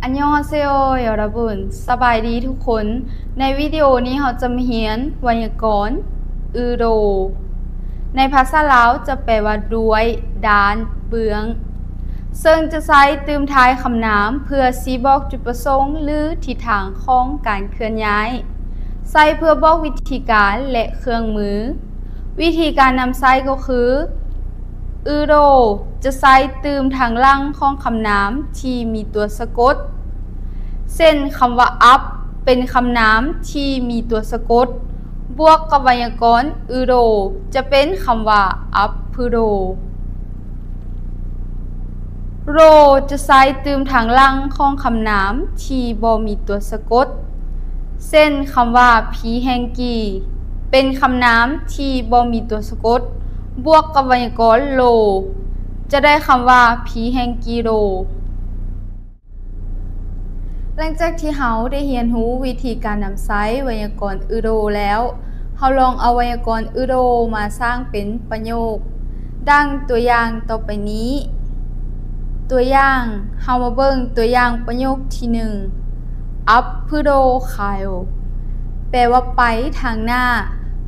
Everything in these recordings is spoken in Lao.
안녕하세요 여러분. ສະບາຍດີທຸກຄົນ. ໃນວິດີໂອນີ້ເຮົາຈະມາຮຽນໄວຍາກອນ ອືໂດ ໃນພາສາລາວຈະແປວ່າດ້ວຍ, ດ້ານ, ເບື້ອງ ເຊິ່ງຈະໃຊ້ຕື່ມທ້າຍຄຳນາມເພື່ອຊີ້ບອກຈຸດປະສົງ ຫຼື ທິດທາງຂອງການເຄື່ອນຍ້າຍ, ໃຊ້ເພື່ອບອກວິທີການ ແລະ ເຄື່ອງມື. ວິທີການນຳໃຊ້ກໍຄື ອືໂດ ຈະໃຊ້ຕື່ມທາງຫຼັງຂອງຄຳນາມທີ່ມີຕົວສະກົດ ເຊັ່ນ ຄຳວ່າ ອັບ ເປັນຄຳນາມທີ່ມີຕົວສະກົດ ບວກກັບໄວຍາກອນ ອືໂດ ຈະເປັນຄຳວ່າ ອັບພຶໂດ. ໂຣ ຈະໃຊ້ຕື່ມທາງຫຼັງຂອງຄຳນາມທີ່ບໍ່ມີຕົວສະກົດ ເຊັ່ນ ຄຳວ່າ ພີແຮງກີ ເປັນຄຳນາມທີ່ບໍ່ມີຕົວສະກົດ ບວກກັບໄວຍາກອນ ໂຣ ຈະໄດ້ຄຳວ່າ ພີແຮງກີໂຣ. ຫຼັງຈາກທີ່ເຮົາໄດ້ຮຽນຮູ້ວິທີການນຳໃຊ້ໄວຍາກອນ ອືໂດ ແລ້ວ, ເຮົາລອງເອົາໄວຍາກອນ ອືໂດ ມາສ້າງເປັນປະໂຫຍກ ດັ່ງຕົວຢ່າງຕໍ່ໄປນີ້. ຕົວຢ່າງ, ເຮົາມາເບິ່ງຕົວຢ່າງປະໂຫຍກທີໜຶ່ງ ອັບພຶໂດຄາຍໂອ ແປວ່າໄປທາງໜ້າ.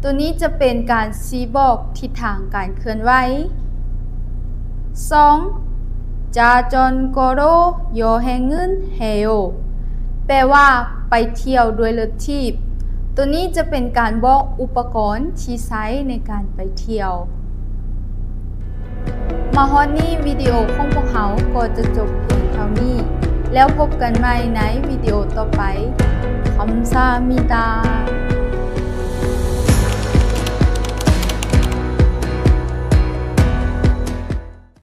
ຕົວນີ້ຈະເປັນການຊີ້ບອກທິດທາງການເຄື່ອນໄຫວ. ສອງ ຈາຈອນໂກໂຣ ຍໍແຮງເງິນແຮໂອ ແປວ່າໄປທ່ຽວດ້ວຍລົດຖີບ. ຕົວນີ້ຈະເປັນການບອກອຸປະກອນທີ່ໃຊ້ໃນການໄປທ່ຽວ. ມາຮອດນີ້ ວິດີໂອຂອງພວກເຮົາກໍຈະຈົບພຽງເທົ່ານີ້. ແລ້ວພົບກັນໃໝ່ໃນວິດີໂອຕໍ່ໄປ. 감사합니다.